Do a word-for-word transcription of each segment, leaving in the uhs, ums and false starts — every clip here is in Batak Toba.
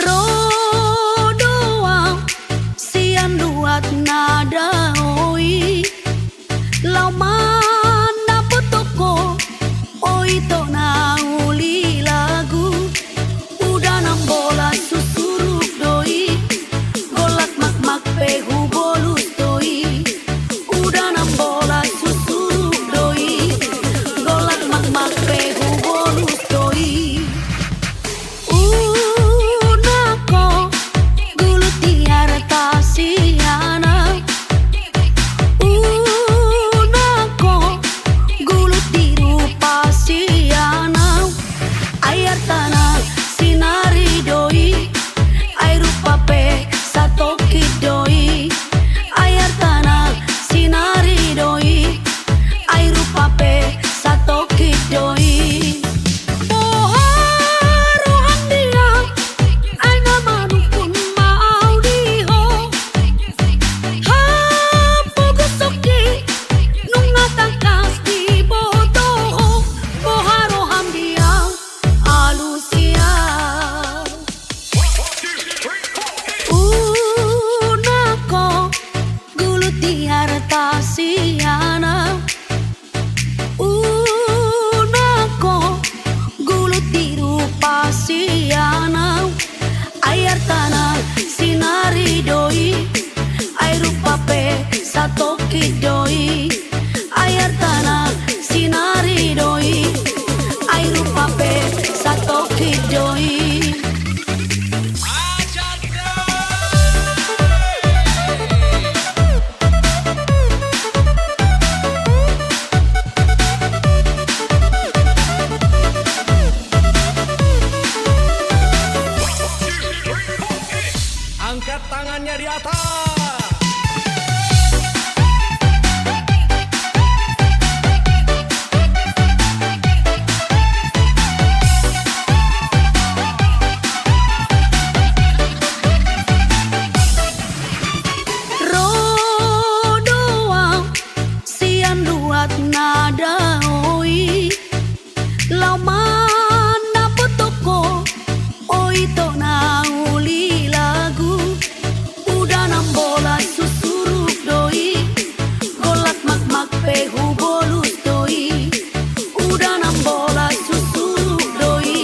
Ro do au sian luat na dao i, laho mandapothon ho, o ito na uli lagu. Udan ambolas husuruk do i, golak makmak pe hubolus do i. Udan ambolas husuruk do i, golak makmak pe hubolus do i. Unang ho gulut di arta sian au. Unang ho gulut di rupa sian au. Ai artana sinari do i, ai rupa pe satongkin do i. Ai artana sinari do i, ai rupa pe satongkin do i. Boha roham di au, ai na manungkun ma au di ho. Hapogoson i nunga tangkas diboto ho. Boha roham di au, alusi au. Unang ho gulut di arta sian au. Unang ho gulut di rupa sian au. Ai artana sinari do i, ai rupa pe satongkin do i. Ai artana sinari do i, ai rupa pe satongkin do i. Angkat tangannya di atas. Ro do au sian luat na dao i, laho mandapothon ho, o ito na uli lagu. Udan ambolas husuruk do i, golak makmak pe hubolus do i. Udan ambolas husuruk do i,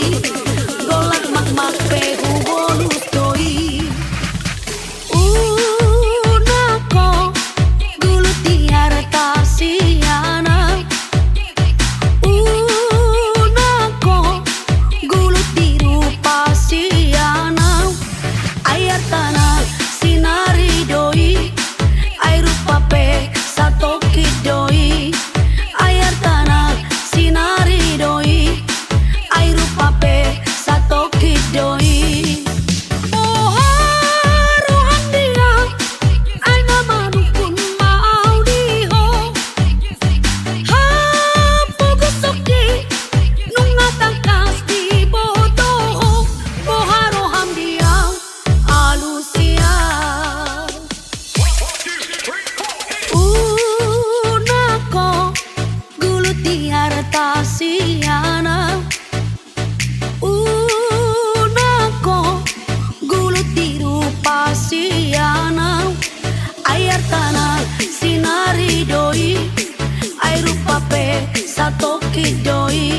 golak makmak pe hubolus do i. Unang ho gulut di arta sian au. Unang ho gulut di rupa sian au. Ai artana sinari do i, ai rupa pe satongkin do i. Ai artana sinari do i, ai rupa pe satongkin do i. Boha roham di au, ai na manungkun ma au di ho. Hapogoson i nunga tangkas diboto ho. Boha roham di au, alusi au. Unang ho gulut di arta sian au. Unang ho gulut di rupa sian au. Ai artana sinari do i, ai rupa pe satongkin do i.